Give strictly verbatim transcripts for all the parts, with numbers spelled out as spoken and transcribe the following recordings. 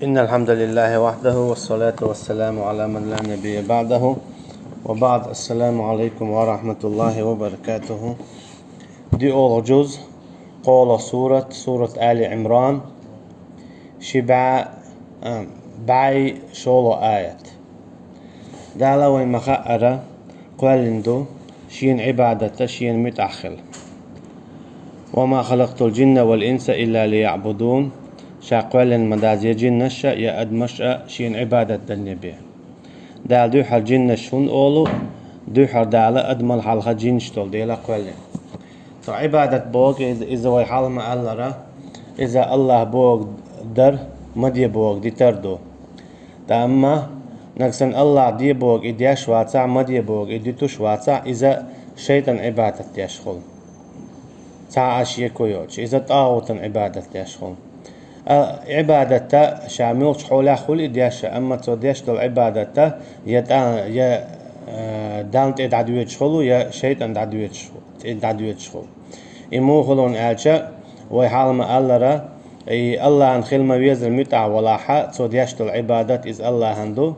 إن الحمد لله وحده والصلاة والسلام على من لا نبي بعده وبعد. السلام عليكم ورحمة الله وبركاته. ДиъолгӀа жуз, кхоалагӀа сурат, сурат Али Ӏимран, ши бӀаь, а, бӀаь шоллагӀа аят. Дала вайна ма хаъара, кхоьллина ду Шена Ӏибадат а, Шена муьтӀахь хила. وما خلقت الجن والإنس إلا ليعبدون. Ша кхоьллина ма дац я жинаш а, я адамаш а Шена Ӏибадат данне бен. Дала дуьххьара жинаш хӀунда олу? Дуьххьара Дала адамал хьалха жинаш долу Дела кхоьллина. Цо Ӏибадат боху иза, иза вай хьалха ма-аллара, иза АллахӀ бохург дар, ма де бохург дитар ду. Ткъа амма нагахь санна АллахӀ де бохург и деш вацахь, ма де бохург и дуьтуш вацахь, иза шайтӀан Ӏибадат деш хуьлу. Цхьа а шеко йоцуш, иза тӀагӀутан Ӏибадат деш хуьлу. А, Ӏибадат а ша муьлхачу хьолехь хуьлу и деш а, амма цо деш долу Ӏибадат а я тӀа, я, а, Далла тӀе дӀадоьдуш хуьлу, я шайтӀан дӀадоьдуш, тӀе дӀадоьдуш хуьлу. И муха хуьлу аьлча, вай хьалха ма-аллара, и АллахӀан хила ма везара муьтӀахь валахь а, цо деш долу Ӏибадат иза АллахӀан ду.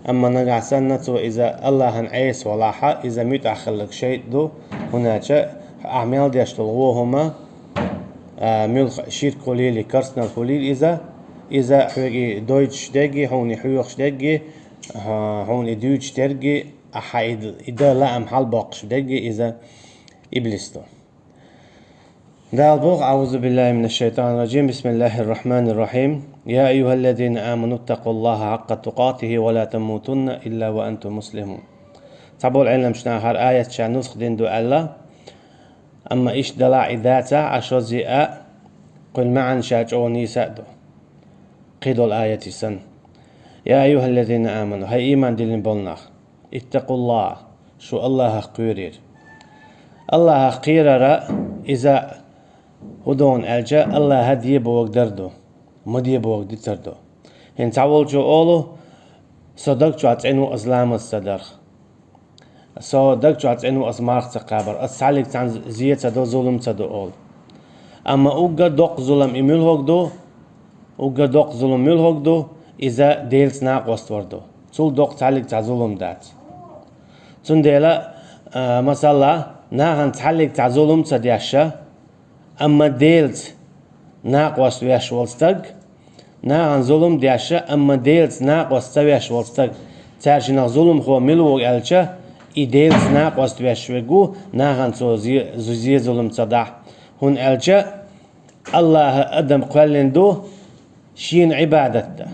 Амма нагахь санна цо иза АллахӀан Ӏеса валахь а, иза муьтӀахь хилларг шайтӀа ду, хӀунда аьлча ахь мел деш долу вон хӀума, а, муьлхха ширк хуьлийла, керстанал хуьлийла иза, иза хьоьга и дойтуш дерг, хьуна и хьоьхуш дерг, а, хьуна и дуьйцуш дерг, ахьа и, и дан лаам хьалабоккхуш дерг иза иблис ду. Дала боху: أعوذ بالله من الشيطان الرجيم. بسم الله الرحمن الرحيم. يا أيها الذين آمنوا اتقوا الله حق تقاته ولا تموتن إلا وأنتم مسلمون. Цхьаболу Ӏеламчу наха хӀара аят ша нусх дина ду аьлла, амма иштта далахь и дацахь, Ӏа шозза а, кхуьнан маьӀна ша чӀогӀа нийса а ду. Кхидолу аятий санна. يا أيها الذين آمنوا, хӀай ийман диллина болу нах! اتقوا الله, шу АллахӀах кхерийла. АллахӀах кхерар а иза хӀун ду аьлча, АллахӀа де бохург дар ду, ма де бохург дитар ду. ХӀинца цхьаволчо олу: «Со даг чохь цӀена ву аса ламаз ца дарх. Со даг чохь цӀена ву аса марха ца кхабар, аса цхьаллиг цхьанна зе ца до, зулам ца до», — олу. Амма уггар доккха зулам и муьлхарг ду, уггар доккха зулам муьлхарг ду, иза Делаца накъост вар ду. Цул доккха цхьаллиг цхьа зулам дац. Цундела, а, масала, нахана цхьаллиг цхьа зулам ца деш а, амма Делаца накъост веш волу стаг, нахана зулам деш а, амма Делаца накъост ца веш волу стаг, цаьршинах зуламхо мила ву аьлча, и Делаца накъост веш верг ву, нахана цо зе-, зе-, зулам ца дахь. ХӀунда аьлча АллахӀа адам кхоьллина ду Шена Ӏибадат дан.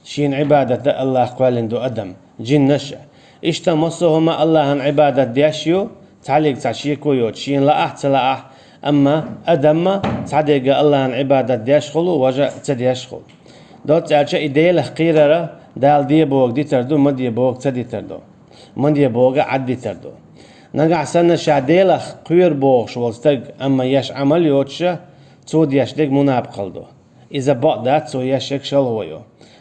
Шена Ӏибадат дан АллахӀа кхоьллина ду адам, жиннаш а. Иштта массо а хӀума АллахӀан Ӏибадат деш ю, цхьаллиг цхьа шеко йоцуш, шена лаахь а, ца лаахь а, амма адамма цхьадерг а АллахӀан Ӏибадат деш хуьлу, важа а ца деш хуьлу. Доцца аьлча, и Делах кхерар а Дала де бохург дитар ду, ма де бохург ца дитар ду. Ма де бохург а Ӏаддитар ду. Нагахь санна ша Делах кхоьру бохуш волу стаг, амма еш Ӏамал йоцуш а, цо деш дерг мунапкъал ду. Иза бакъ дац, цо еш ерг шалгӀо ю.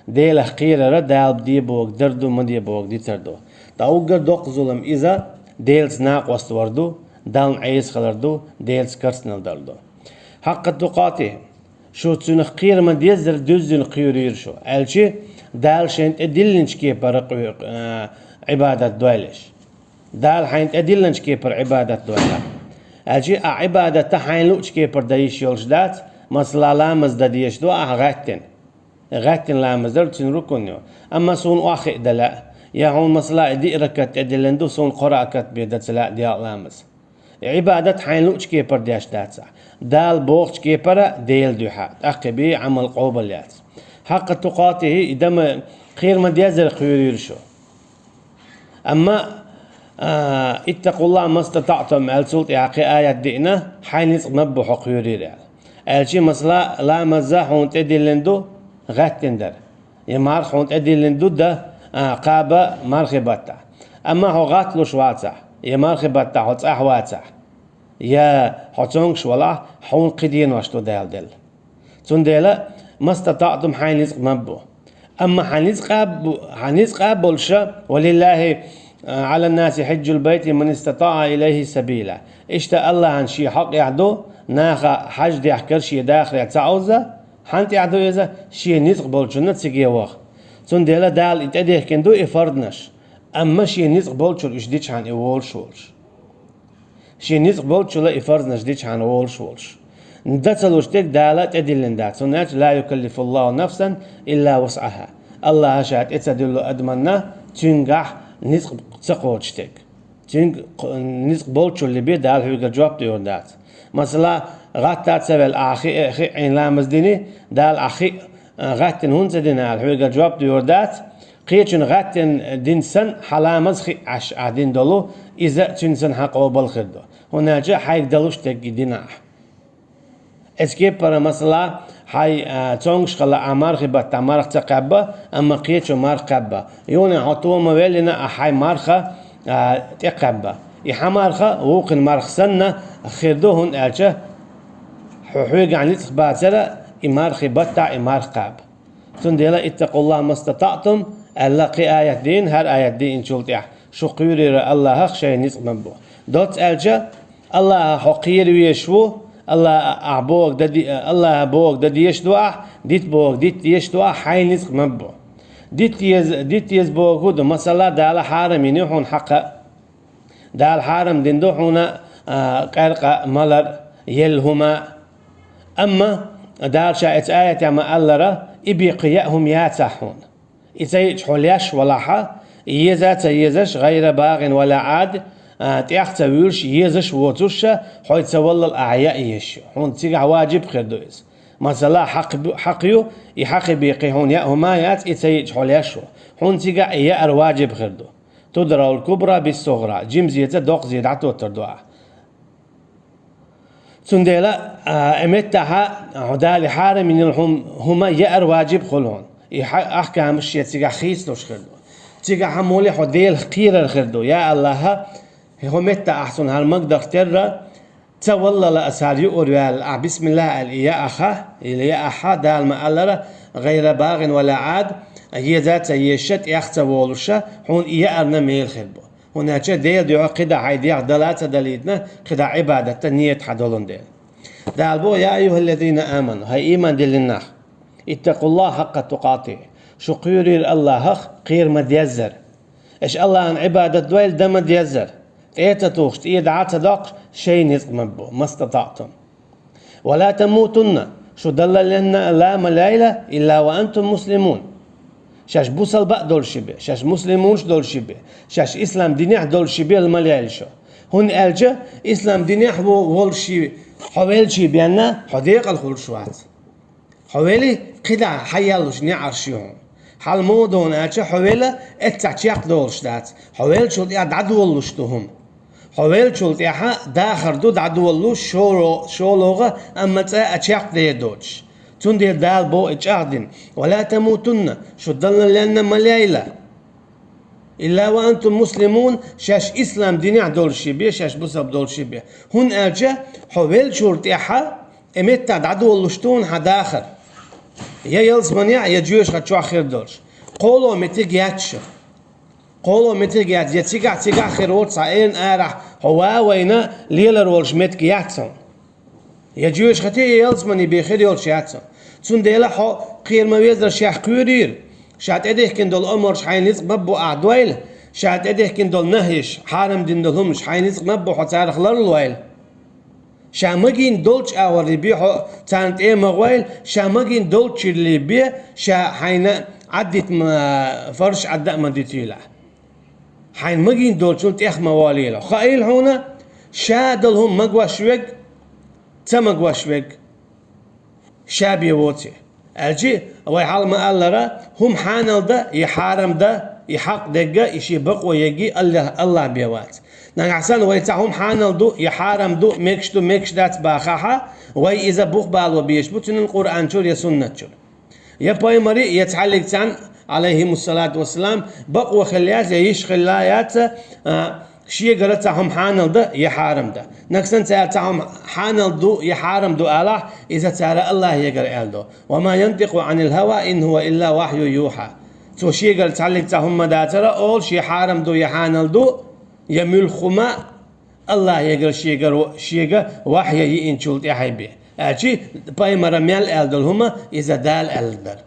Делах кхерар а Дала де бохург дар ду, ма де бохург дитар ду. Ткъа уггар доккха зулам иза Делаца накъост вар ду, Далла Ӏеса хилар ду, Делаца керстанал дар ду. حق تقاته, шу цунах кхера ма-деззара дуьззина кхоьрийла шу, аьлчи, Дала шайна тӀедиллинчу кепара къо-, а, Ӏибадат дойла аш. Дала хьайна тӀедиллинчу кепара Ӏибадат дойла. Аьлчи а Ӏибадат а хьайна луучу кепара дан йиш йолуш дац, масала, ламаз дан дезаш ду ахьа гӀаьттина. ГӀаьттина ламаз дар цуьнан рукун ю. Амма суна охьахиъ дан лаьа, я хьуна, масала, и диъ ракат тӀедиллина ду, суна кхо ракат бен дан ца лаьа дегӀ ламаз. И Ӏибадат хьайна луучу кепара деш дац ахь. Дала бохучу кепара, Делан дуьхьа, тӀаккха бен Ӏамал къобал яц. حق تقاته, и дан ма-, кхера ма-деззара кхоьрийла шу. Амма, а, اتقوا الله ما استطعتم аьлла, цул тӀаьхьа кхин аят деана, хьайн ницкъ ма-бу хьо кхоьрийла аьлла. Аьлчи, масала, ламаз а хьуна тӀедиллина ду, гӀаьттина дара. Я марха хьуна тӀедиллина ду дан, а, кхаба мархи баттахь. Амма хьо гӀатталуш вацахь, я мархи баттахь хьо цӀахь вацахь, я хьо цомгуш валахь, хьуна кхин денош ду Дала делла. Цундела, ما استطعتم, хьайн ницкъ ма-бу. Амма хьан ницкъ а бу-, хьан ницкъ а болуша, ولله على الناس حج البيت من استطاع إليه سبيلا. Иштта АллахӀан шен хьакъехь ду, наха хьаж дехкар шен дахарехь ца Ӏовза, ХӀана тӀехь ду иза? Шен ницкъ болчунна циге ваха. Цундела Дала и тӀедехкина ду и фарзнаш. Амма шен ницкъ болчуьра уьш дичхьана и волуш волуш. Шен ницкъ болчуьра и фарзнаш дичхьана волуш волуш. Дан ца луш дерг Дала тӀедиллина дац. ХӀунда аьлча: «Ла юкаллифуллаху нафсан илла вусъаха». Аллаха ша тӀе ца дуьллу адаманна цуьнгахь ницкъ ца кхочуш дерг. Цуьнга кх-, ницкъ болчул бен Дала хьоьгара жоп дуьйр дац. Масала, гӀатта ца велла, ахьа хи, хи Ӏийна ламаз дини, Дала ахьа хи, а, гӀаттина хӀунда ца дина аьлла, хьоьгара жоп дуьйр дац. Кхечун гӀаттина дина санна, хьан ламаз хи Ӏаш ахьа дина долу, иза цуьнан санна хьан къобал хир ду. ХӀунда аьлча хьайга далуш дерг и дина ахьа. Эцу кепара, масала, хьайн, а, цомгуш хилла ахь мархи баттахь марха ца кхаьбба, амма кхечо марха кхаьбба. Юханехь хьо тома веллина ахь хьайн марха, а, тӀекхаьбба. И хьан марха вукхун марха санна хир ду, хӀунда аьлча хьо хьоьгахь ницкъ бацара и мархи баттахь и марха кхаба. Цундела «Иттакъуллаха мастатаътум» аьлла кхин аят дийна, хӀара аят дийначул тӀаьхьа: «Шу кхоьрийра Аллахах шайн ницкъ ма бу». Доцца аьлча, Аллаха хьо кхера везаш ву, Аллаха ахь бохург дан де-, Аллаха бохург дан дезаш ду ахь, дита бохург дита дезаш ду ахь, хьайн ницкъ ма бу. Дита деза, дита деза бохург хӀун ду? Масала, Дала хьарам йина ю хьуна хьакха. Дала хьарам дина ду хьуна, а, къаьркъа малар, елла хӀума. Амма Дала ша эцу аятехь ма-аллара, и бен кхин яа хӀума яцахь хьуна. И ца йиъча хьо леш валахьа, еза а ца езаш, гӀайра багӀин ва ла Ӏад, а, тӀех а ца вуьйлуш, езаш а воцуш а, хьо и ца валлал ахь яа езаш ю. Хьуна цигахь важиб хир ду иза. Масала, хьакха бу-, хьакха ю, и хьакха бен кхин хьуна яа хӀума а яц, и ца йиъча хьо леш ву. Хьуна цигахь и яар важиб хир ду. Тудрахул кубра бис сугӀра, жимзеца доккхазе дӀатоттар ду ахь. Цундела, а, и меттахьа, а, Дала хьарам йинал хӀум-, хӀума яар важиб хуьлу хьуна. И хьа-, ахкамаш шен цигахь хийцалуш хир ду. Цигахь хьан мули хьо Делах кхерар хир ду. Я Аллаха, хӀо метта ахь цунна хӀара магдарх терра, ца валлала аса хӀара юур ваьлла, ахь бисмиллах аьлла, и яа аха, или яа ахьа, Дала ма-аллара, гӀайра багӀин ва ла Ӏад, еза а ца езаша, тӀех а ца волуша, хьуна и яарна мел хир бу. ХӀунда аьлча Делан дуьхьа кхидӀа хьайн дегӀ дала а ца далийтина, кхидӀа Ӏибадатта нийят хьан долун дела. Дала боху: «Я айюхаллазина аману», хӀай ийман диллина нах, «иттакъуллаха хьакъа тукъатихӀи», шу кхоьрийра Аллахах кхера ма-деззара. Аша Аллахьан Ӏибадат дойла дан ма-деззара. ТӀе а ца тухуш, тӀе дӀа а ца доккхуш, шайн ницкъ ма бу, мастатаътум. «Ва ла тамутунна», шу даллалленна ла ма лайла, «илла ва антум муслимун». Шаьш бусалба а долуш бен, шаьш муслимунаш а долуш бен, шаьш ислам динехь а долуш бен ма лайла шу. ХӀунда аьлча ислам динехь а во-, волуш хьо велчий бенна, хьо декъала хуьлуш вац. Хьо вели, кхидӀа хьан яьллуш неӀарш ю хьуна. Хьал муха ду хьуна аьлча, хьо вела, эццахь чекхдолуш дац. Хьо веллачул тӀаьхьа дӀадолалуш ду хӀума. Хьо веллачул тӀаьхьа дахар ду дӀадолалуш, шоло-, шологӀа, амма цкъа а чекхдер доцуш. Цундела Дала боху и чӀагӀдина: «Ва ла тамутунна», шу даллалленна ма лайла. «Илла ва антум муслимун», шаьш ислам динехь долуш бен, шаьш бусалба долуш бен. ХӀунда аьлча хьо веллачул тӀаьхьа и меттахь дӀадолалуш ду хьуна хьан дахар. Я ялсаманехь, я жоьжахати чохь хир долуш. Кхоло меттиг яц шу. Кхоло меттиг яц, я цигахь, цигахь хир волу цхьа эрна арахь хьо ван а вайна, лелар волуш меттиг яц хьуна. Я жоьжахати, я ялсамани бен хир йолуш яц хьуна. Цундела хьо кхера ма-веззара шех кхоьрийра. Ша тӀедихкина долу омарш хьайн ницкъ ма бу ахь дойла. Ша тӀедихкина долу нахьиш, хьарам дина долу хӀуманаш хьайн ницкъ ма бу хьо царах ларлойла. Ша магийна долчу агӀор бен хьо царна тӀе а ма гӀойла, ша магийна долчуьра бен ша хьайна Ӏаддита ма, фарш Ӏадда а ма дитийла. Хьайна магийна долчунна тӀех ма волийла. Хаийла хьуна, ша долу хӀума магош верг, ца магош верг ша бен воций. Аьлчи, вай хьалха ма-аллара, хӀума хьанал дан я хьарам дан, и хьакъ дерг а, и шен бакъо ерг а Аллах, Аллах бен вац. Нагахь санна вай цхьа хӀума хьанал ду я хьарам ду, мегаш ду, мегаш дац бахахьа, вай иза бух бало безаш бу цуьнан Къуръан чуьра я суннат чуьра. Я пайхамари, я цхьаллиг царна, алейхимуссалату вассалам, бакъо хилла яц, я йиш хилла яц, а, шегара цхьа хӀума хьанал дан я хьарам дан. Нагахь санна цара цхьа хӀума хьанал ду я хьарам ду алахь, иза цара Аллахьегара аьлла ду. «Ва ма янтикъу Ӏанил хава, ин хува илла вахью юха». Цо шегара цхьаллиг цхьа хӀума ма дацара, олу шен хьарам ду я хьанал ду, я муьлхха хӀума, Аллахьегара шегара, шега вахья йиъначул тӀаьхьа бен. Аьлчи, пайхамара мел аьлла долу хӀума, иза Дала аьлла дара.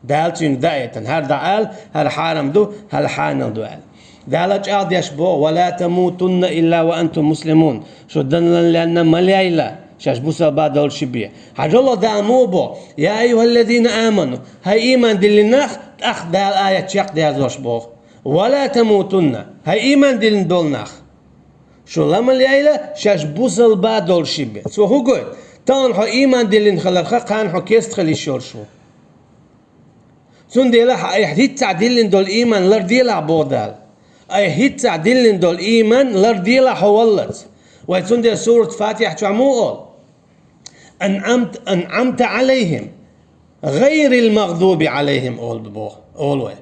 Дала цуьнга даийтина, хӀара дӀаала, хӀара хьарам ду, хӀара хьанал ду аьлла. Дала чӀагӀдеш боху: «Ва ла тамутунна илла ва антум муслимун». Шу данлан лаьнна ма лейла, шаьш бусалба долуш бен. Хьажал Дала муха боху: «Я айюхаллазина аману», хӀай ийман диллина нах, тӀаккха Дала аят чекхдерзош боху: «Ва ла тамутунна», хӀай ийман диллина долу нах. Шу ла ма лейла, шаьш бусалба долуш бен. Цо хӀун гойту? Тахана хьо ийман диллина хиларх, кхана хьо кест хила йиш йолуш ву. Цундела хьан айхьа хӀинцца диллина долу ийман ларделахь боху Дала. Айхьа хӀинцца диллина долу ийман ларделахь хьо валлалц. Вай цундела сурат Фатихьа чохь муха олу? «Анъамт-, анъамта алайхим, гайрил магъдуби алайхим», олу боху, олу вай.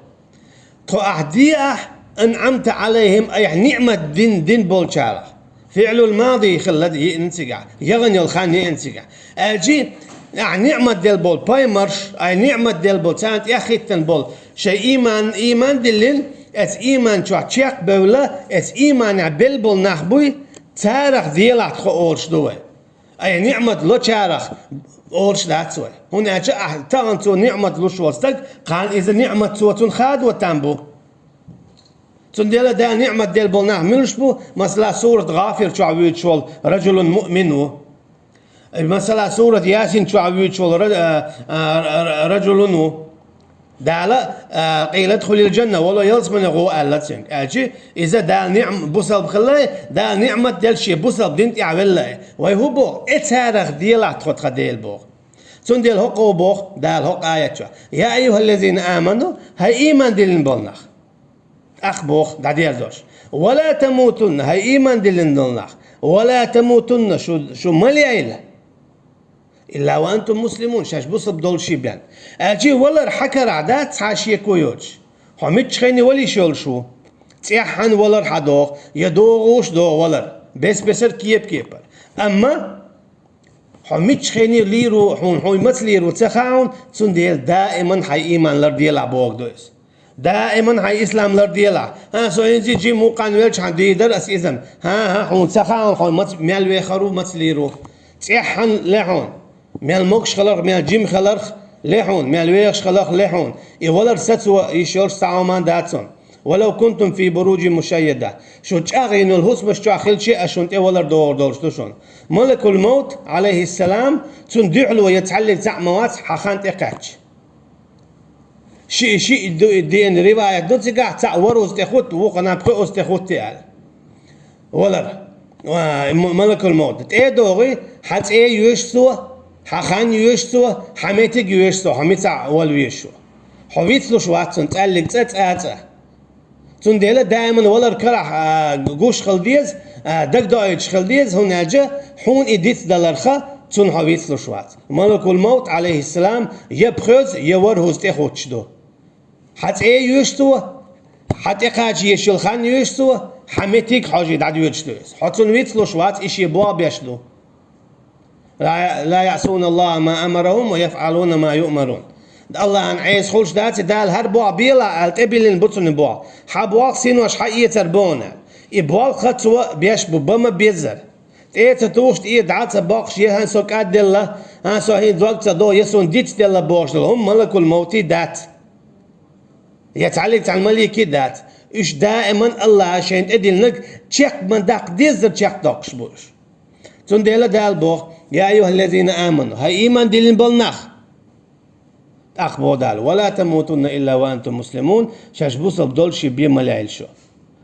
Тхо ахь де ахь, «анъамта алайхим», айхьа ниъмат дин, дин болчарах. ФиӀлул мади хилла йиъна цигахь, яхана йолу хан йиъна цигахь. Аьлчи, ахь ниъмат делла болу пайхамарш, айхьа ниъмат делла болу, царна тӀехӀиттина болу, шайн ийман, ийман диллина, эцу ийман чохь чекх бевлла, эцу ийманехь белла болу нах буй, царах делахь тхо олуш ду вай. Айхьа ниъмат лочарах олуш дац вай. ХӀунда аьлча ахь тахана цо ниъмат луш волу стаг, кхана иза ниъмат цо цунна хадо там бу. Цундела Дала ниъмат делла болу нах муьлш бу, масала, сурат ГӀафир чохь вуьйцуш волу ражулун муъмин ву. Масала, сурат Ясин чохь вуьйцуш волу ра-, а, а, ра-, ра-, ражулун ву. Дала, а, «Къийла дхулил джанна», вало ялсмане гӀо аьлла цуьнга. Аьлчи, иза Дала ниъм-, бусалба хилла, Дала ниъмат делла шен бусалба дин тӀехь велла. Вай хӀун боху? Э, царах делахь тхо тхан Дела боху. Цундела хӀокхо боху, Дала хӀокху аят чохь: «Я айюхаллазина аману», хӀай ийман диллина болу нах. ТӀаккха боху, дӀадерзош: «Ва ла тамутунна», хӀай ийман диллина долу нах, «ва ла тамутунна», шу, шу ма лейла, «илла ва антум муслимун», шаьш бусалба долуш бен. Аьлчи валар хьан карахь дац цхьа шеко йоцуш. Хьо миччахенний вала йиш йолуш ву? ЦӀеххьана валар хьан догӀу, я догӀуш догӀу валар, бес-бесар, кеп-кепара. Амма хьо миччахенний лийр ву, хьуна хьуй маца лийр ву ца хаьа хьуна, цундела даиман хьайн ийман ларделахь боху ду иза. Даиман хьайн ислам ларделахь. ХӀан, со хӀинца жим ву, кхана велчхьана дийр дара ас иза. ХӀан-хӀа, хьуна ца хаьа хьуна, хьо маца, мел вехар ву, маца лийр ву. ЦӀеххьана ле хьуна. Мел могуш хиларх, мел жим хиларх ле хьуна, мел вехаш хиларх ле хьуна. И валар сацо йиш йолуш цхьа хӀума дац хьуна. «Валав кунтум фи буружин мушайяда». Шу чӀагӀйина йолу хӀусамаш чохь хилча а, шуна тӀе валар догӀур долуш ду шуна. Малакул Мовт, алейхиссалам, цунна дуьхьало я цхьаллиг цхьаъ ма вац хьан хан тӀе кхаьчча. Ши, ши ду-, деана риваят ду цигахь, цхьаъ ворхӀазза тӀе хӀутту, вукху наб пхоьазза тӀе хӀутту аьлла. Валар. Ва, м-, малакул Мовт. ТӀе а догӀий, хьан цӀе а йоьшу цо, хьан хан а йоьшу цо, хьан меттиг а йоьшу цо, хьо мицахь вала везаш ву. Хьо вицлуш вац цунна цхьаллиг цӀа, цӀа, цӀа. Цундела даиман валар карахь, а, гуш хила деза, а, дагадоуьйтуш хила деза, хӀунда аьлча хьуна и дицдаларх, цунна хьо вицлуш вац. Малакул Мовт, алейхиссалам, я пхоьазза, я ворхӀазза тӀе хӀуттуш ду. Хьан цӀе а йоьшу цо, хьан тӀекхача езаш йолу хан а йоьшу цо, хьан меттиг хьожий дӀадоьдуш ду иза. Хьо цунна вицлуш вац, и шен боху беш ду. «Ла, ла яъсуна Аллаха ма амарахум ва яфъалуна ма юъмарун». Аллахьан Ӏеса хуьлуш дац, Дала хӀара боху белахь аьлла, тӀебиллина бу цунна боху. Хьан боху синош хьан эцар боху аьлла. И болх хӀа цо беш бу, бан ма беззара. ТӀе а ца тухуш, тӀера дӀа а ца боккхуш, я хӀан со кӀадделла, хӀан со хӀин дог ца до, я суна дицделла бохуш долу хӀума малакул мовтий дац. Я цхьаллиг цхьана маликий дац. Уьш даиман Аллаха шайна тӀедиллинарг чекх ма даккха деззара чекхдоккхуш бу уьш. Цундела Дала боху: «Я айюхаллазина аману», хӀай ийман диллина болу нах. ТӀаккха боху Дала: «Ва ла тамутунна илла ва антум муслимун», шаьш бусалба долуш бен ма лейла шу.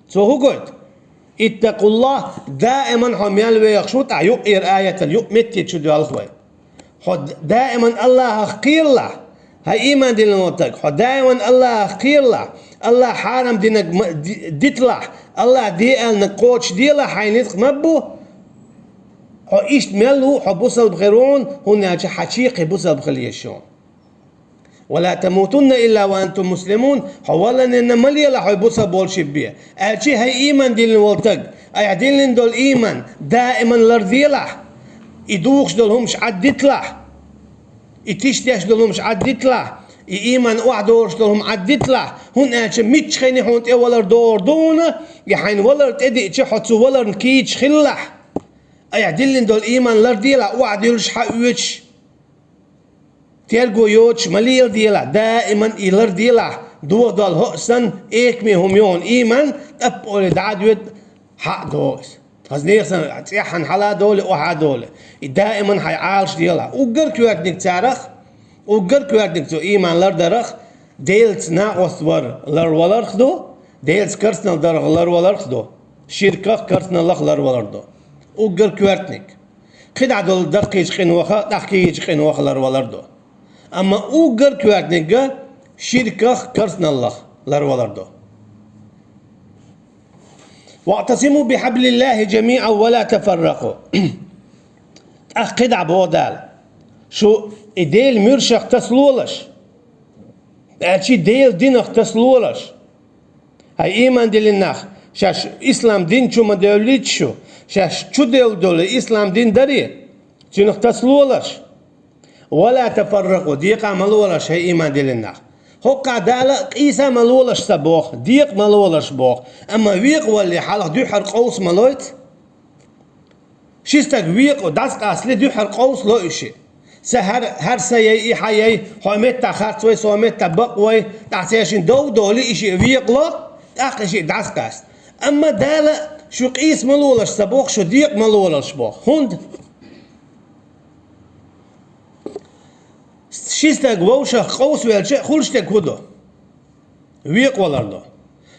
Цо хӀун гойту? «Иттакъуллах», даиман хьо мел вехаш ву, тӀаккха юккъера аятана юкъ метте чу доьлху вай. Хьо даиман Аллахах кхералахь, хӀай ийман диллина волу стаг, хьо даиман Аллахах кхералахь, Аллах хьарам динарг ма-, ди-, диталахь, Аллах де аьлларг кхочушделахь, хьайн ницкъ ма бу. Хьо иштта мел ву, хьо бусалба хир ву, хӀунда аьлча хьан чаккхе бусалба хила еза шуна. «Ва ла тамутунна илла ва антум муслимун», хьо валлалц ма лела хьо бусалба волуш бен. Аьлчи хӀай ийман диллина волу стаг, айхьа диллина долу ийман даиман ларделахь, и духуш долу хӀумаш Ӏаддиталахь, и тиштдеш долу хӀумаш Ӏаддиталахь, и ийман охьадоруш долу хӀума Ӏаддиталахь, хӀунда аьлча миччахенний хьуна тӀе валар догӀур ду хьуна, и хьайна валар тӀедиъча, хьо цу валарна кийча хилалахь. Айхьа диллина долу ийман ларделахь, охьадуьллуш хьаоьцуш, терго йоцуш ма леладелахь, даиман и ларделахь, дохадолу хӀоъ санна, экаме хӀума ю хьуна ийман, тӀаппа олий дӀа а доьду, хьа а догӀу иза. Хаза нехан санна цӀеххьана хьала а долий, охьа а долий. И даиман хьайн Ӏалаш делахь. Уггар коьртаниг царах, уггар коьртаниг цу ийман лардарах, Делаца накъост вар ларваларх ду, Делаца карсанал дарх ларваларх ду, ширках, карсаналлах ларвалар ду. Уггар коьртаниг. КхидӀа долу даккхийчу къинойх, тӀаккхийчу къинойх ларвалар ду. Амма уггар коьртаниг ширках, карсаналлах ларвалар ду. «ВаӀтасиму бихьаблиллахи жамиӀан ва ла тафарракъу». ТӀаккха кхидӀа боху Дала: «Шу и Делан муьршах тасалолаш, аьлчи Делан динах тасалолаш». Хьай ийман диллина нах, шаьш ислам дин чу ма девллича шу, шаьш чу девлла долу ислам дин дарий, цуьнах тасалолаш. «Ва ла тафарракъу», декъа ма лолаш, хьай ийман диллина нах. ХӀокхахь Дала къийса ма лолаш ца боху, декъа ма лолаш боху, амма векъа валале хьалха дуьххьара къовса ма лойту. Ши стаг векъа дӀасакъастале дуьххьара къовса ло и шиъ. Са хӀара, хӀара са яй, и хьан яй, хьо меттахь харц вай, со меттахь бакъ вай, тӀаккха цаьршинна дов долий и шиъ векъа ло, тӀаккха и шиъ дӀасакъаста. Амма Дала шу къийса ма лолаш ца боху, шу декъа ма лолаш боху. ХӀунда? Ши стаг вовшах къовсавелча, хуьлуш дерг хӀун ду? Векъа валар ду.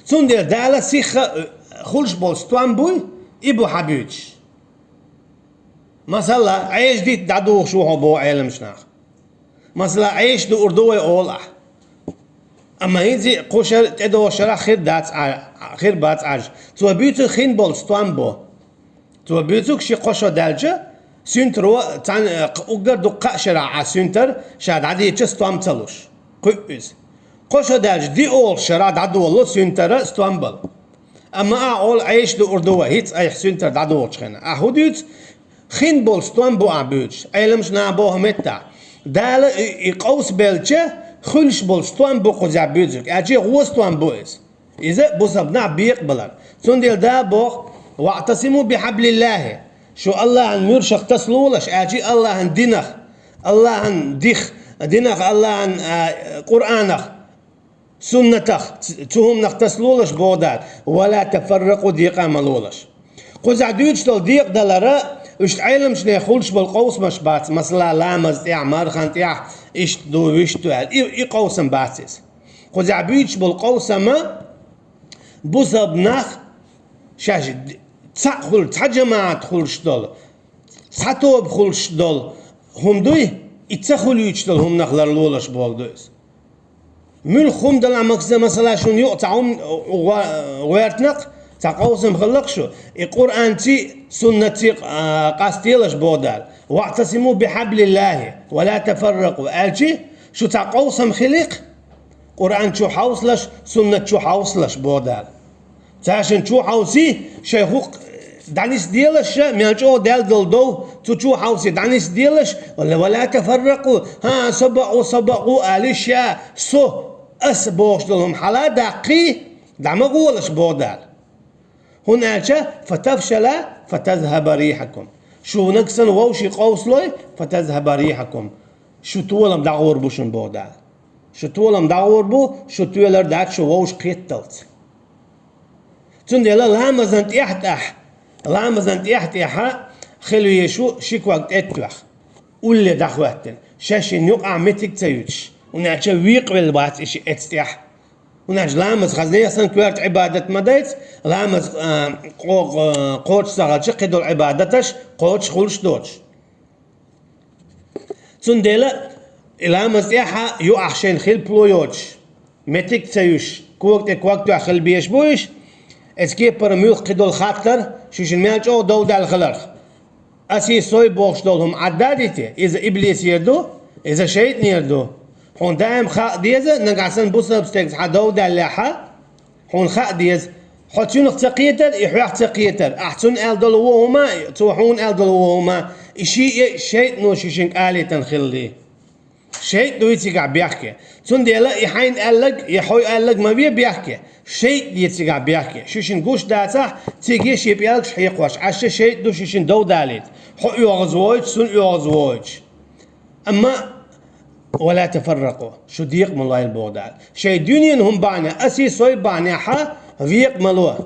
Цундела Дала сиха а хуьлуш болу стом буй, и бу хьан буьйцуш. Масала, Ӏеша дитта дӀадухуш ву хьо боху Ӏеламчу наха. Масала, Ӏеша дуур ду вай олу ахь. Амма хӀинца а кху шара тӀедогӀу шарахь хир дац Ӏа-, хир бац Ӏаж. Цо буьйцург хин болу стом бу. Цо буьйцург ши-кхо шо даьлча, суьнтаро цхьаьна, э, кх-, уггар дукха кхаа шарахь Ӏа суьнтар ша дӀадийча стом ца луш. Кхуьу иза. Кхо шо даьлча, диъолгӀа шарахь дӀадолало суьнтара стом бала. Амма ахь олу Ӏеша дуур ду вай, хӀинца айхьа суьнтар дӀадолучу хенахь. Ахь хӀун дуьйцу? Хин болу стом бу ахь буьйцуш, Ӏеламчу наха боху меттахь. Дала и, и къовсабелча, хуьлуш болу стом бу кхузахь буьйцург, аьлча гӀо стом бу иза. Иза бусалба нах бекъабалар. Цундела Дала боху: «ВаӀтасиму бихьаблиллахи». Шу Аллахьан муьршах тасалолаш, аьлчи Аллахьан динах, Аллахьан дих, динах, Аллахьан, а, Къуръанах, суннатах, ц-, цу хӀуманах тасалолаш боху Дала. «Ва ла тафарракъу», декъа ма лолаш. Кхузахь дуьйцуш долу декъадалара, уьш Ӏеламчу нехан хуьлуш болу къовсамаш бац, масала, ламаз тӀехь, мархан тӀехь, иштта ду, вуьшта ду аьлла. И, и къовсам бац иза. Кхузахь буьйцуш болу къовсама бусалба нах шаьш д-, цхьаъ хуьлу, цхьа жамаӀат хуьлуш долу, цхьа тоба хуьлуш долу хӀума дуй, и ца хуьлуьйтуш долу хӀуманах ларлолаш боху ду иза. Муьлхха хӀума дала а максимум, масала, шуна юкъа цхьа хӀума гӀо-, гӀоьртинакх, цхьа къовсам хилла-кх шу, и Къуръанций, суннатций, а, къастаделаш боху Дала. «ВаӀтасиму бихьаблиллахи ва ла тафарракъу», аьлчи, шу цхьа къовсам хили-кх, Къуръан чу хьовсалаш, суннат чу хьовсалаш боху Дала. Цаьршинна чу хьовсий, шайн хӀуъ дӀанисделаш, мел чӀогӀа даьлла долу дов, цу чу хьовсий дӀанисделаш, ва ла тафарракъу, хӀа, со бакъ ву, со бакъ ву, алий ша, со, ас бохуш долу хӀума хьала а даккхий, дӀа ма гӀолаш боху Дала. ХӀунда аьлча, фатафшала, фатазхаба рихьакум. Шу нагахь санна вовшийн къовсалой, фатазхаба рихьакум. Шу толам дӀагӀур бу шуна боху Дала. Шу толам дӀагӀур бу, шу тоьлар дац шу вовшах кхетталц. Цундела ламазан тӀехь-тӀехь, ламазан тӀехь-тӀехьа хила везаш ву ши ког тӀе а тоьхна, улле дӀахӀоьттина, шаьшшинна юкъахь меттиг а ца юьтуш, хӀунда аьлча векъавелла вац и шиъ эцна тӀехь. ХӀунда аьлча ламаз хаза нехан санна коьрта Ӏибадат ма дайца, ламаз, а, кхо-, кхо-, кхочуш ца хилча, кхидолу Ӏибадаташ кхочуш хуьлуш доцуш. Цундела и ламаз тӀехьа юкъахь шайна хилпало йоцуш, меттиг а ца юьтуш, кога тӀе ког тоьхна хила безаш бу уьш, эцу кепара муьлхха кхидолу хаттар, шуьшинна мел чӀогӀа дов даьлла хиларх. Асий, сой бохуш долу хӀума Ӏадда а дитий, иза иблисера ду, иза шайтӀанера ду. Хьуна даим хаа деза, нагахь санна бусалба стеган хьан дов даьллехьа, хьуна хаа деза, хьо цуьнах ца кхетар, и хьох ца кхетар, ахь цунна аьлла долу вон хӀума, цо хьуна аьлла долу вон хӀума, и шиъ а шайтӀано шуьшинга алийтина хилале. ШайтӀа ду цигахь бехке. Цундела и хьайна аьлларг, и хьо аьлларг ма ве бехке. ШайтӀа ду цигахь бехке. Шуьшинна гуш дацахь, цига шен пӀелгаш хьекхош, Ӏаш шайтӀа ду шуьшинна дов далийта. Хьо оьгӀаз воуьйтуш, цунна оьгӀаз воуьйтуш. Амма, «Ва ла тафарракъу», шу декъа ма лойла боху Дала. Шайн дуьненан хӀума бахьанехь, асий сой бахьанехь векъа ма ло.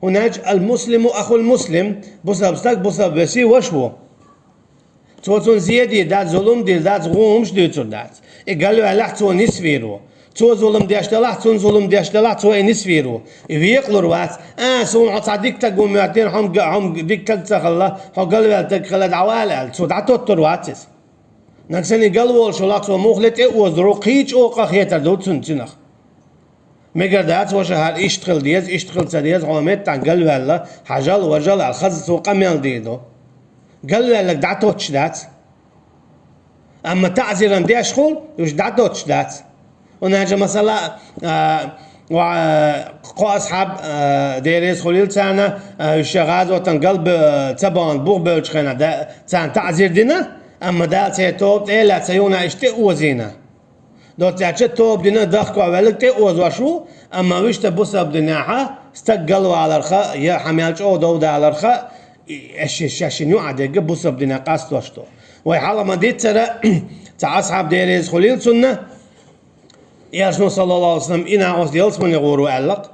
ХӀунда аьлча ал-муслиму ахул-муслим, бусалба стаг бусалба весий ваша ву. Цо цунна зе дийр дац, зулам дийр дац, гӀумаш дуьйцур дац. И галваьллехь цо нисвийр ву. Цо зулам деш делахь, цунна зулам деш делахь, цо и нисвийр ву. И векъалур вац. А, суна хьо цхьа дика стаг ву моьттина, хьо-м га-, хьо-м дика стаг ца хилла, хьо галваьлла стаг хилла, дӀавала аьлла, цо дӀатоттур вац иза. Нагахь санна и галволуш велахь, цо муха ле тӀе а озур ву, кхин а чӀогӀа къахетар ду цунна цунах. Мегар дац, ваша, хӀара иштта хила деза, иштта хила ца деза, хьо меттахь галваьлла, хьажал, важал аьлла, хаза цо къамел дийр ду. Галваьлларг дӀатоттуш дац. Амма таӀзиран деш хуьлу, уьш дӀатоттуш дац. ХӀунда аьлча, масала, а, ва, кхо асхьаб, а, Дела реза хуьлийла царна, а, уьш шайн гӀазотан галбе-, ца бахана бух бевллачу хенахь да-, царна таӀзир дина, амма Дала церан тоба тӀе а лаьцна, цхьа юханехь иштта тӀе а озийна. Доцца аьлча, тоба дина, дахкор ваьлларг тӀе а озош ву, амма вуьшта бусалба динехь стаг галваларх я хьан мел чӀогӀа дов даларх, и, шаьш шина юкъахь дерг бусалба динехь къастош ду. Вай хьалха ма-дийццара, цхьа асхьаб, Дела реза хуьлийла цунна, Элчано, саллаллаху Ӏалайхи ва саллам, и накъост ялсамане гӀур ву аьлла-кх.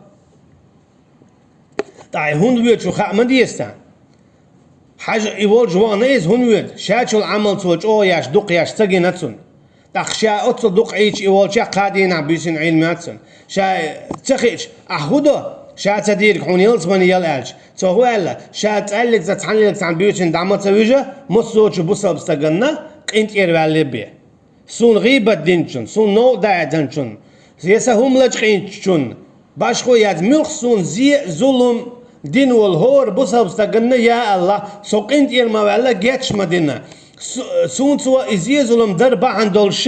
ТӀаккха и хӀунда воьду шу хаа ма деза царна. Хьажа, и волчу вахана иза хӀунда воьду? Шаьш йолу Ӏамал цо чӀогӀа еш, дукха еш ца гина цунна. ТӀаккха ша оццул дукха Ӏийча и волчех кхаа дийнахь буьйсина Ӏийна моьтту цунна. Ша ца хиъча, ахь хӀун до? Ша ца дийриг хьуна ялсамане яла аьлча. Цо хӀун аьлла? Ша цкъа а, цхьана а цхьаьна буьйсина дӀа ма ца вуьжу, массо а чу бусалба стаганна къинтӀера ваьлла бен. Суна гӀийбат динчунна, суна новкъа даийтинчунна, я сан хӀума лачкъийначунна, башхо яц, муьлхха суна зе а, зулам дина волу хӀора бусалба стаганна, я АллахӀ, со къинтӀера ма ваьлла, гечдеш ма дина. Су-, суна цо и зе, зулам дар бахьана долуш,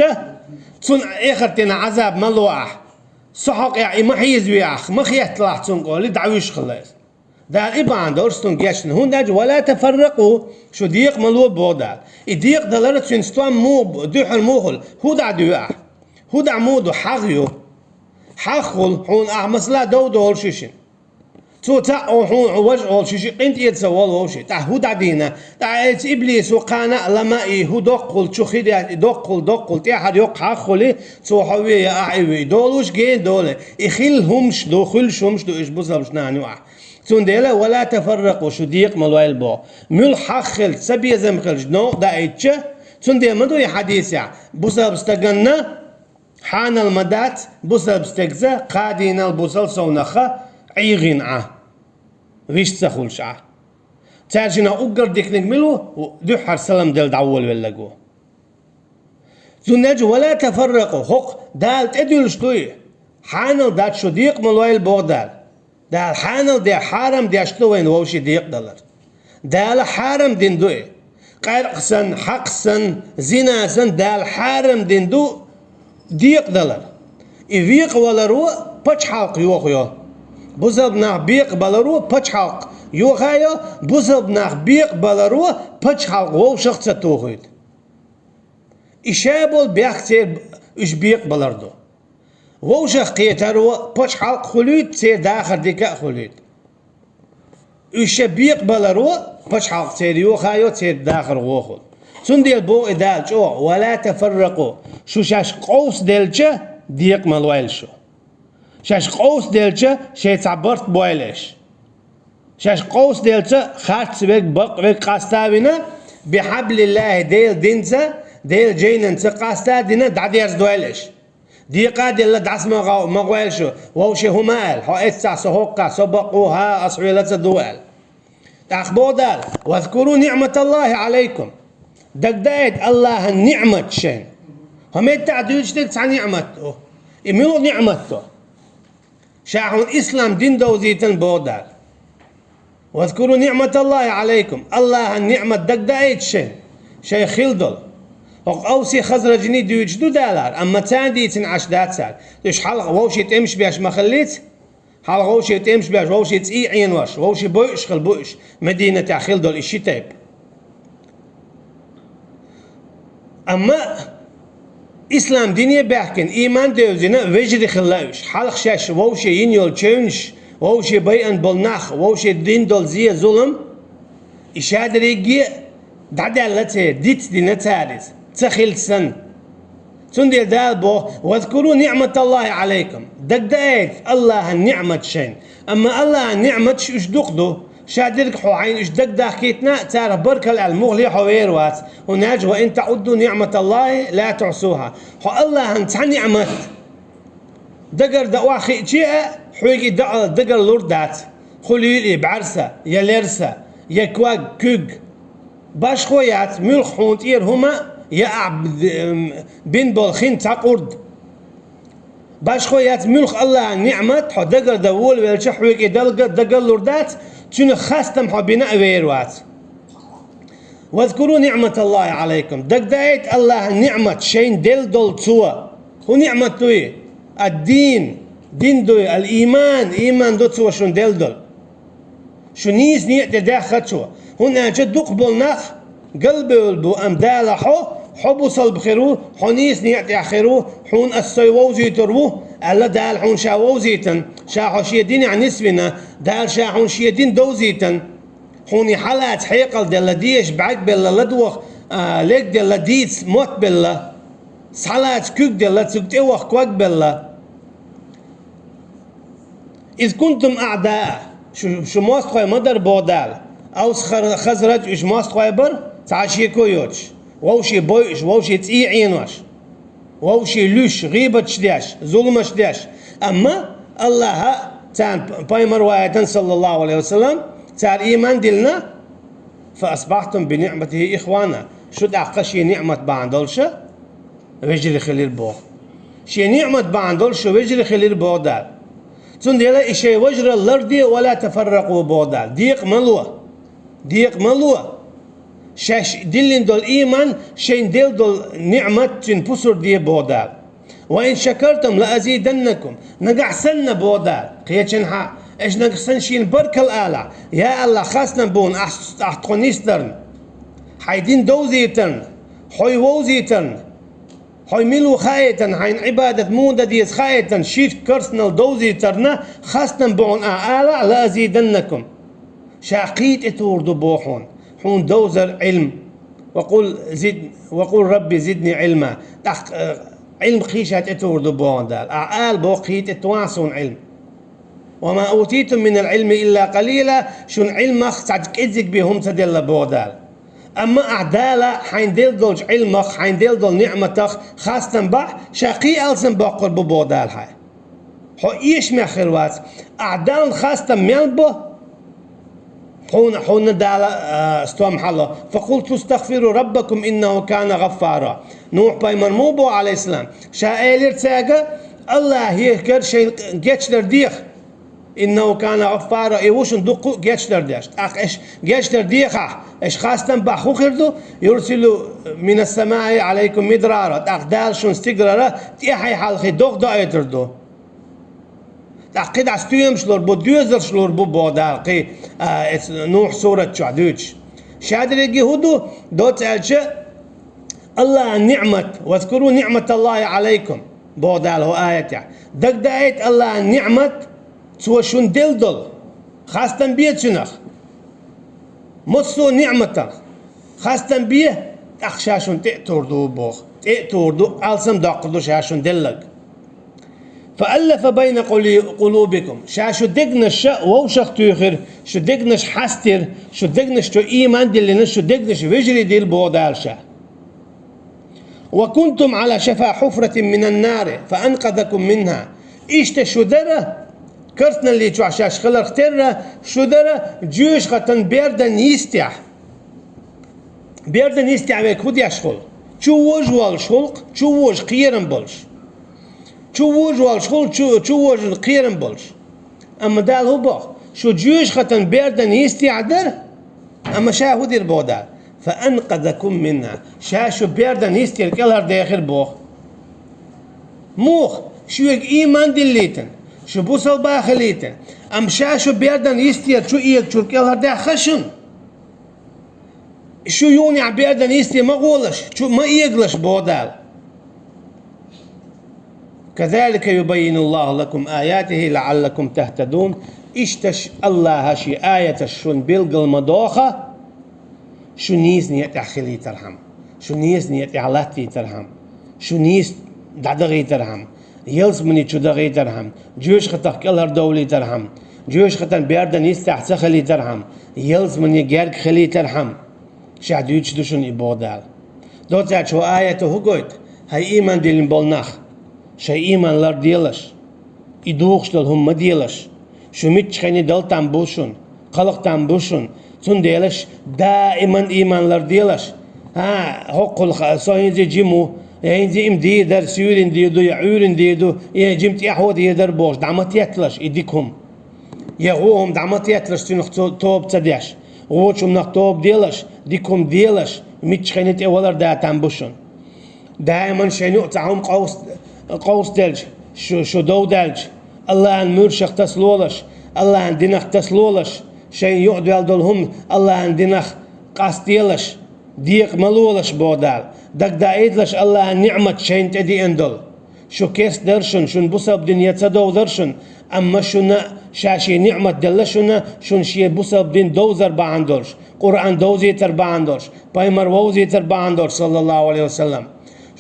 цунна эхартана Ӏазаб ма ло ахь. Со хьокъехь и ма хьийзаве ахь, ма хетталахь цунна, олий, дӀавуьжуш хилла иза. Дала и бахьана долуш цунна гечдина. ХӀунда аьлча, «Ва ла тафарракъу», шу декъа ма ло боху Дала. И декъадалар цуьнан стом муха, дуьххьара муха хуьлу? ХӀун дӀа дуьйху ахь? ХӀун дӀа муха ду? ХьагӀ ю. ХьагӀ хуьлу, хьуна ахь масала дов долуш ю шуна. Цо цхьаъ олу хьуна, хьуна важа олу, ши-ши къинтӀера ца волу вовшийн. ТӀаккха хӀун дӀа дийна? ТӀаккха эца иблисо кхана а, лама а и хӀун доккхул чу хир яц, и доккхул, доккхул, тӀаьхьара йоккха хьагӀ хуьлий, цо хьо ве я ахь и вуй. И долуш гена долий. И хилла хӀумаш ду, хуьлуш хӀумаш ду уьш бусалбачу нахана юкъахь. Цундела, «Ва ла тафарракъу», шу декъа ма лойла боху. Муьлхха хьагӀ хилча, цабезам хилча, новкъа даийтча, цундела ма ду и хьадисехь, бусалба стаганна хьанал ма дац, бусалба стегца кхаа дийнал, бусалба совнаха ӀийгӀина Ӏа, вист ца хуьлуш Ӏа. Цаьршиннах уггар диканиг мила ву? Дуьххьара салам делла дӀаволавелларг ву. Цундела, «Ва ла тафарракъу», хӀокху Дала тӀедуьллуш дуй? Хьанал дац, шу декъа ма лойла боху Дала. Дала хьанал деш, хьарам деш ду вайна вовшийн декъадалар. Дала хьарам дина ду и. Къаьркъа санна, хьакъ санна, зина санна, Дала хьарам дина ду декъадалар. И векъаваларо пачхьалкх йохайо. Бусалба нах бекъабаларо пачхьалкх йохайо, бусалба нах бекъабаларо пачхьалкх вовшах а ца тухуьйту. И ша болу бехк церан уьш бекъабалар ду. Вовшах кхетаро пачхьалкх хуьлуьйту, церан дахар дика а хуьлуьйту. Уьш ша бекъабаларо пачхьалкх церан йохайо, церан дахар гӀо хуьлу. Цундела боху и Дала чӀогӀа: «Ва ла тафарракъу», шу шаьш къовсаделча, декъа ма лойла шу. Шаьш къовсаделча, шайн цхьа барт бойла аш. Шаьш къовсаделча, харц верг, бакъ верг къаста а вина, бихьаблиллахӀи, Делан динца, Делан жайнанца къаста а дина, дӀадерзадойла аш. Декъа а делла, дӀаса ма гӀо-, ма гӀойла шу, вовшийн хӀума аьлла, хьо эццахь, со хӀоккхахь, со бакъ ву, хӀа, ас хьоьлаца ду аьлла. ТӀаккха боху Дала: «Вазкуру ниӀматаллахӀи Ӏалайкум». Дагадоуьйту АллахӀан ниӀмат шайна. ХӀокху меттехь дуьйцуш дерг цхьа ниӀмат ду. И муьлха ниӀмат ду? Ша хьуна ислам дин довзийтина, боху Дала. «Вазкуру ниӀматаллахӀи Ӏалайкум». АллахӀан ниӀмат дагадоуьйту шайна, шайх хилла долу. ХӀокху Авси Хазражний дуьйцуш ду Дала, амма царна дийцина Ӏаш дац цара. Уьш хьалха вовшийн тӀемаш беш ма хиллийца? Хьалха вовшийн тӀемаш беш, вовшийн цӀий Ӏенош, вовшийн бойуш хилла бу уьш, Мединатехь хилла долу и ши тайпа. Амма Ислам дине баьхкина, иман девзина, вежарий хилла уьш. Хьалха шаьш вовше йина йолу чевнаш, вовше байъина болу нах, вовше дина долу зе, зулам, и шадерриге а дӀадаьлла церан, дицдина цара иза, ца хилча санна. Цундела Дала боху: «Вазкуру ниъматаллахи Ӏалайкум». Дагадаийта Аллахьан ниъмат шайна. Амма Аллахьан ниъматаш уьш дукха ду. Шадерг хьо хьайна уьш дагадахкийтина, царах баркалла аьлла, муххале хьо вер вац. ХӀунда аьлча: «Ва ин таӀудду ниъматаллахи ла тухьсуха». Хьо Аллахьан цхьа ниъмат дагардаа хиъча а, хьоьга и дагалур дац. Хуьлийла и бӀаьрса, я лерса, я ког, куьг. Башхо яц муьлхха хьуна тӀера хӀума, я ахь б-, м, бина болу хин цхьа къурд. Башхо яц муьлхха Аллахьан ниъмат, хьо дагардан волавелча, хьоьга и далга-, дагалур дац, цуьнан хастам хьо бина а вер вац. «Вазкуру ниъматаллахи Ӏалайкум». Дагадаийта Аллахьан ниъмат, шайна делла долу Цо. ХӀун ниъмат дуй? Ад-дин, дин дуй, ал-иман, иман ду Цо шуна делла долу. Шу нийса некъа тӀе даьхна Цо. ХӀунда аьлча дукха болу нах галбевлла бу, амма Дала хьо, хьо бусалба хир ву, хьо нийса некъа тӀехь хир ву, хьуна Ас Со вовзуьйтур ву, аьлла, Дала хьуна Ша вовзийтина, Ша хьо Шен динехь нисвина, Дала Ша хьуна Шен дин довзийтина. Хьуна и хьалаца хьекъал делла, дезаш бӀаьрг белла, ладогӀа, а, лерг делла, дийца мотт белла, схьалаца куьг делла, цуьнга тӀеваха ког белла. «Из кунтум аъдаа», шу, шу мостагӀий ма дара, боху Дала. Авс, Хар-, Хазраж уьш мостагӀий бара, цхьа а шеко йоцуш, вовшийн бойуш, вовшийн цӀий Ӏенош, вовшийн луьйш, гӀийбаташ деш, зуламаш деш. Амма Аллахьа царна пайхамар ваийтина, саллаллаху Ӏалайхи ва саллам, цара ийман диллина, «фа асбахьтум би ниъматихи ихвана», шу тӀаккха шен ниъмат бахьана долуша вежарий хилира боху. Шен ниъмат бахьана долуш шу вежарий хилира боху Дала. Цундела и шайн важаралла ларде, «ва ла тафарракъу», боху Дала. Декъа ма ло. Декъа ма ло. Шаьш диллина долу ийман, шайна делла долу ниъмат цуьнан пусар де, боху Дала. «Ва ин шакартум ла азиданнакум». Нагахь санна, боху Дала, кхечанхьа, аша нагахь санна шена баркалла алахь, я Аллахь, хастам бу хьуна ахь, ахь тхо нисдарна, хьайн дин довзийтарна, хьо вовзийтарна, хьо мила ву хаийтарна, хьайна Ӏибадат муха дан деза хаийтарна, ширк, керстаналла довзийтарна, хастам бу хьуна ахь алахь, «ла азиданнакум». Ша кхин а тӀетухур ду боху хьуна, хьуна довзар Ӏилма. «Ва къул зид-, ва къул рабби зидни Ӏилма». ТӀаккха, э, Ӏилма кхин ша тӀетухур ду боху Дала. Ахь ала боху: «Кхин тӀетохьа суна Ӏилма». «Ва ма утитум минал Ӏилми илла къалила», шуна Ӏилмах цхьа кӀеззиг бен хӀума ца делла боху Дала. Амма ахь Дала хьайна делла долчу Ӏилмах, хьайна делла долу ниъматах хастам бахь, ша кхин алсам боккхур бу боху Дала хьайн. Хьо эшамех хир вац. Ахь Далла хастам мел бо? Хьуна, хьуна Дала, а, стом хьало. «Факъулту стагъфиру раббакум иннаху кана гъаффара». Нухь пайхамар муха боху, Ӏалайхиссалам? Ша элира цаьрга: «Аллахье кара шайн гечдар деха. Иннаху кана гъаффара, и ву шуна дуккха а гечдар деш». ТӀаккха аша гечдар дехахь, аша хастам бахь хӀун хир ду? «Юрсилу минас самаи Ӏалайкум мидрара». ТӀаккха Дала шуна стигалара тӀаьхье хьалхе догӀа доуьйтур ду. ТӀаккха кхидӀа стоьмаш лур бу, доьзалш лур бу боху Дала кхин, а, эцу Нухь сурат чохь дуьйцуш. Шадерриге хӀун ду? Доцца аьлча, Аллахьан ниъмат, «вазкуру ниъматаллахи Ӏалайкум», боху Дала хӀокху аятехь. Дагадаийта Аллахьан ниъмат, Цо шуна делла долу. Хастам бе цуьнах. Массо а ниъматах хастам бе, тӀаккха ша шуна тӀе а тур ду боху. ТӀе а тур ду, алсам доккхур ду ша шуна деллаг. «Фа аллафа байна къули-, къулубикум». Ша шу дегнаш вовшах туьйхира, шу дегнаш хьастира, шу дегнаш чу ийман диллина, шу дегнаш вежарий дилла боху Дала ша. «Ва кунтум Ӏала шафа хьуфратин минан нари, фа анкъазакум минха». Иштта шу дара, керстаналли чохь шаьш хиларх терра, шу дара жоьжахатан бердан йистехь. Бердан йистехь верг хӀун деш хуьлу? Чу вожа волуш хуьлу-кх, чу вожа кхерам болуш. Чу вожа волуш хуьлу, чу, чу вожа кхерам болуш. Амма Дала хӀун боху? Шу жоьжахатан бердан йистехь дара, амма ша хӀун дира боху Дала? «Фа анкъазакум минха». Ша шу бердан йистера кӀелхьардехира боху. Муха? Шуьга ийман диллийтина, шу бусалба хилийтина, амма ша шу бердан йистера чу эгачуьра кӀелхьардаьхна шуна. Шу юханехь бердан йисте ма гӀолаш, чу ма эгалаш боху Дала. كذلك يبين الله لكم آياته لعلكم تهتدون. Иштта АллахӀа ший аяташ шуна билгал ма доахий, шу нийсача некъа тӀехь хилийтархьама, шу нийсача некъа тӀехь латтийтархьама, шу нийса дӀадахийтархьама, ялсамани чу дахийтархьама, жоьжахатах кӀелхьардовлийтархьама, жоьжахатан бердан йистехь ца хилийтархьама, ялсамане герга хилийтархьама. Ша дуьйцуш ду шуна и, боху Дала. Доццачу аято хӀун гойту? ХӀай ийман диллина болу нах, шайн ийман ларделаш, и духуш долу хӀума ма делаш. Шу миччахьа хенахь дала там бу шуна, кхалха там бу шуна. Цундела аш даиман ийман ларделаш. ХӀа, хӀокхул ха-, со хӀинца жима ву, я хӀинца и ма дийр дара, суьйранна дийр ду, я Ӏуьйранна дийр ду, я жима тӀаьхьо дийр дара бохуш, дӀа ма тетталаш и дика хӀума. Я вон хӀума дӀа ма тетталаш, цуьнах цо тоба ца деш. Вочу хӀуманах тоба делаш, дика хӀума делаш, миччахьа хенахь тӀе валар да там бу шуна. Даиман шайн юкъа цхьа хӀума къовс-, къовсаделча, шу, шу дов даьлча, АллахӀан муьршах тасалолаш, АллахӀан динах тасалолаш, шайн юкъа доьлла долу хӀума АллахӀан динах къастаделаш, декъа ма лолаш, боху Дала. Дагадаийталаш АллахӀан ниӀмат шайна тӀедеана долу. Шу керста дара шуна, шуна бусалба дин ян ца довзара шуна, амма шуна ша шен ниӀмат делла шуна, шуна шен бусалба дин довзар бахьана долуш, Къуръан довзийтар бахьана долуш, пайхамар вовзийтар бахьана долуш, саллаллаху алейхи ва саллам.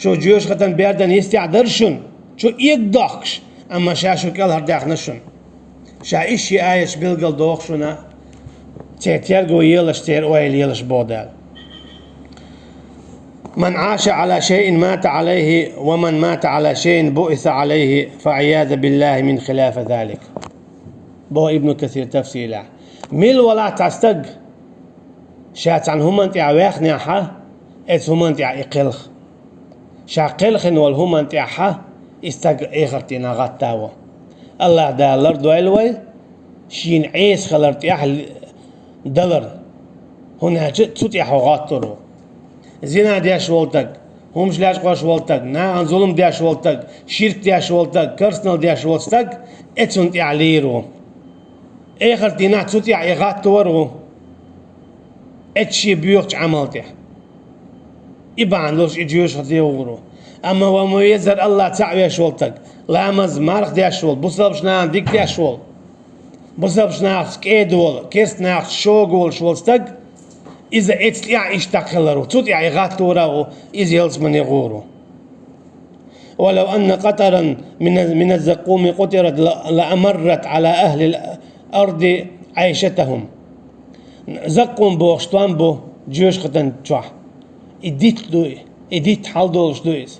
Шу жоьжахатан бердан йистехь дара шуна, шу эгадохкуш, амма ша шу кӀелхьардаьхна шуна. Ша иштта ший аяташ билгал доху шуна, церан терго елаш, церан ойла елаш, боху Дала. من عاش على شيء مات عليه، ومن مات على شيء بعث عليه، فعياذا بالله من خلاف ذلك. Боху Ибн Касир тафсирехь. Мила валахь цхьа стаг, ша цхьана хӀуманна тӀехь ваьхнехь, оцу хӀуманна тӀехь и кхелха. Ша кхелхина волу хӀуманна тӀехь и стаг эхарт дийнахь гӀатта а во. АллахӀ Дала лардойла вай шена Ӏеса хилар тӀехь далар, хӀунда аьлча цу тӀехь хьо гӀоттур ву. Зина деш волу стаг, хӀумаш лечкъош волу стаг, нахана зулам деш волу стаг, ширк деш волу стаг, керстанал деш волу стаг, оцунна тӀехь лийр ву. Эхарт дийнахь цу тӀехь и гӀаттор ву, оцу шен боьхачу Ӏамал тӀехь. И бахьана долуш и жоьжахате гӀур ву. Амма ва ма везара АллахӀ цхьаъ веш волу стаг, ламаз, марха деш волу, бусалбачу нахана дика деш волу, бусалбачу нахаца кӀеда волу, керста нахаца шога волуш волу стаг, иза оцу тӀехь иштта дӀакхеллар ву, цу тӀехь и гӀаттор а ву, иза ялсамане гӀур ву. ولو أن قطرة من، من الزقوم قطرت ل، لأمرت على أهل الأرض عيشتهم. Закъум бохуш тӀом бу жоьжахатан чохь. И дитт ду и, и дитт хьалдолуш ду иза.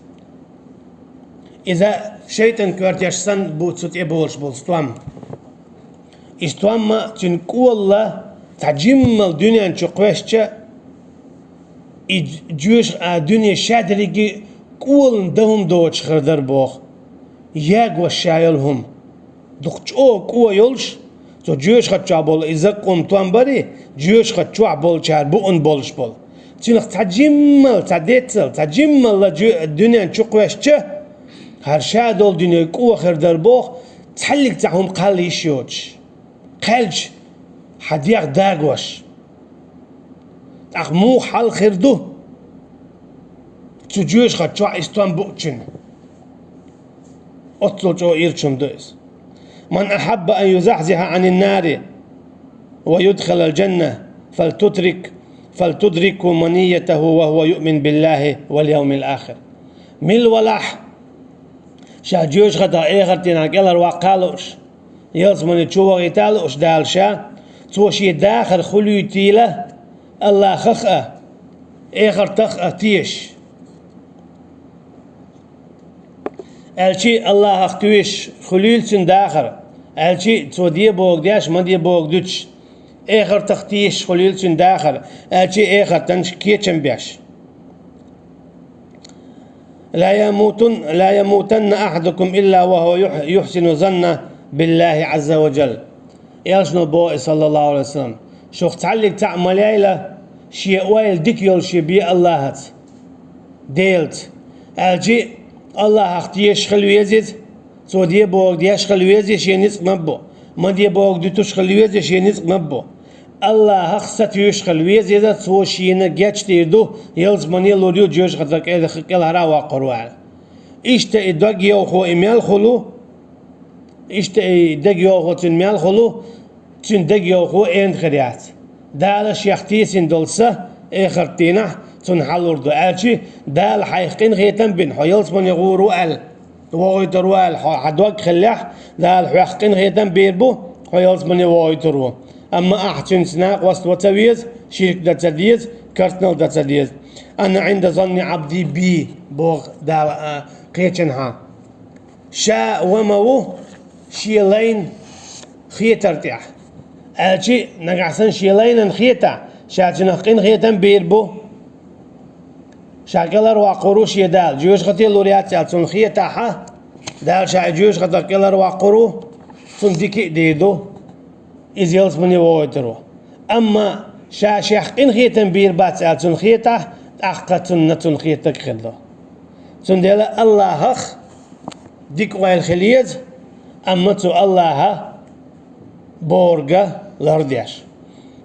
Иза шайтӀан коьртеш санна бу цу тӀе болуш болу стом. И стом а, цуьнан кӀолла цхьа жиммал дуьнен чу кхоьссича, и жоьжахати дуьне шадерриге кӀолана дан хӀума доцуш хир дара боху. Ягош ша йолу хӀума. Дукха чӀогӀа кӀо йолуш, цу жоьжахати чохь болу и закъум тӀом бари, жоьжахати чохь болчара буун болуш болу. Цуьнах цхьа жиммал, цхьа децал, цхьа жиммал ла жо-, дуьнен чу кхоьссича, хӀара ша долу дуьне кӀо хир дара боху, цхьаллиг цхьа хӀума кхалла йиш йоцуш. Кхаьлча, хьан дегӀ дагош. ТӀаккха муха хьал хир ду цу жоьжахати чохь и стом буучунна? Оццул чӀогӀа ирчун ду иза. من أحب أن يزحزح عن النار ويدخل الجنة فلتدرك، فلتدرك منيته وهو يؤمن بالله واليوم الآخر. Мила валахь, ша жоьжахатах эхарт дийнахь кӀелхьарваккха а лууш, ялсамане чу вахийта а лууш Дала ша, цо шен дахар хуьлуьйтийла АллахӀах а, эхартах а тешаш. Аьлчи АллахӀах тешаш хуьлийла цуьнан дахар, аьлчи цо де бохург деш, ма де бохург дуьтуш, эхартах тешаш хуьлийла цуьнан дахар, аьлчи эхартан кечам беш. لا يموتن، لا يموتن أحدكم إلا وهو يح، يحسن الظن بالله عز وجل. Элчано боху, саллаллаху алейхи ва саллам, шух цхьаллиг цхьаъ ма лейла, шен ойла дика йолуш бен АллахӀаца, Делаца. Аьлчи АллахӀах тешаш хила веза иза, цо де бохург деш хила веза, шен ницкъ ма бу. Ма де бохург дуьтуш хила веза, шен ницкъ ма бу. АллахӀах сатуьйсуш хила веза иза, цо шена гечдийр ду, ялсамане лур ю, жоьжахатах кӀел-, кӀелхьара а воккхур ву аьлла. Иштта и дегайовхо и мел хулу, иштта и дегайовхо цуьнан мел хулу, цуьнан дегайовхо эна хир яц. Дала шех тийсина долу са эхарт дийнахь цунна хьалур ду, аьлча Дала хьайх къинхетам бина, хьо ялсамане гӀур ву аьлла, вогӀуьйтур ву аьлла, хьо хьан дог хиллехь, Дала хьох къинхетам бийр бу, хьо ялсамане вогӀуьйтур ву. Амма ахь цуьнца накъост ван ца веза, ширк дан ца деза, керстанал дан ца деза. «Ана Ӏинда занни Ӏабди би», боху Дала, а, кхечанхьа. Ша ва ма ву шен лайна хетар тӀехь. Аьлча, нагахь санна шен лайнан хетахь, ша цуьнах къинхетам бийр бу. Ша кӀелхьарваккхур ву шен Дала, жоьжахате лур яц аьлла цунна хетахь, Дала ша и жоьжахатах кӀелхьарваккхур ву, цунна дика а дийр ду, иза ялсамане вогӀуьйтур ву. Амма ша шех къинхетам бийр бац аьлла цунна хетахь, тӀаккха цунна цунна хетаг хир ду. Цундела Аллахьах дика ойла хила еза, амма цу Аллахьа бохург лардеш.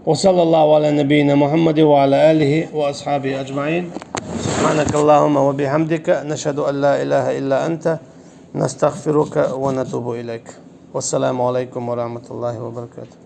وصلى الله على نبينا محمد وعلى آله وأصحابه أجمعين. سبحانك اللهم وبحمدك، نشهد أن لا إله إلا أنت، نستغفرك ونتوب إليك. والسلام عليكم ورحمة الله وبركاته.